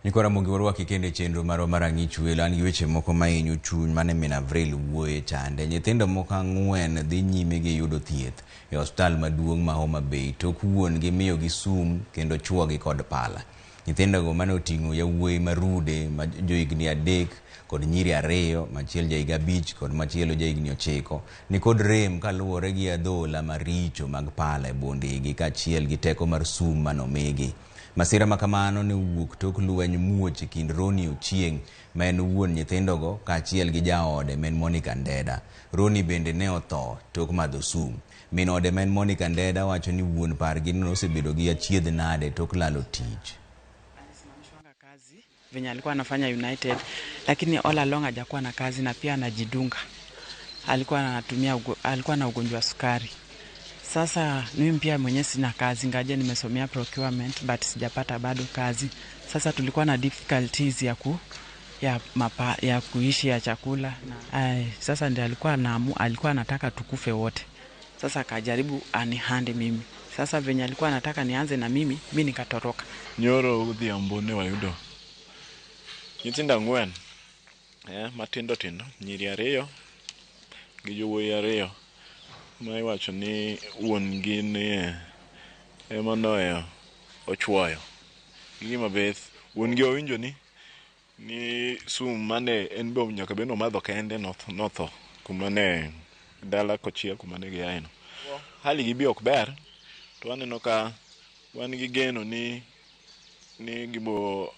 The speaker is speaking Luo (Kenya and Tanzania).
Nyikwa Ramogi warwaki kendo e chenro marwa mar Ang'ich Welo. An gi weche moko mahinyo chuny mane min Avril wuoye chande. Nyithindo moko ang'wen dhi nyime gi yudo thieth e osiptal maduong' ma Homa Bay tok wuon gi miyogi sum kendo chuogi kod pala. Nyithindogo mane oting'o yawuoyi ma rude ma johigni 3 kod nyiri 2, machiel jahiga 5 kod machielo jahigni 9, nikod rem kaluwore gi adhola maricho mag pala e bondegi kaachiel gi teko mar sum manomigi. Masira ma kamano ne owuok tok lweny muoch e kind Ronnie Ochieng' ma en wuon nyithindogo kaachiel gi jaode ma en Monica Ndeda. Ronnie bende ne otho tok madho sum. Min ode ma en Monica Ndeda wacho ni wuon pargi ni nosebedo gi achiedh nade tok lalo tich. Kazi venye alikuwa anafanya United, lakini all along hajakuwa na kazi na pia anajidunga. Alikuwa anatumia alikuwa na ugonjwa wa sukari. Sasa mimi pia mwenyewe sina kazi, ngaje nimesomea procurement but sijapata bado kazi. Sasa tulikuwa na difficulties ya kuishi, ya chakula. Ay, sasa ndiye alikuwa na alikuwa anataka tukufe wote. Sasa akajaribu anihande mimi. Sasa venye alikuwa anataka nianze na mimi, mimi nikatoroka. Nyoro odhiambo ne wayudo nyithindo 4 matindo tindo, nyiri 2 gi jowuoyi 2 ma iwacho ni wuon gi ni ema noyo ochuoyo. Gi gima beth, wuon gi owinjo ni sum mane en be nyaka bed ni omadho kende notho kuma ne dala kochiel kuma ne giaye no. Hali gi bi ok ber, to waneno ka wan gi geno ni gibo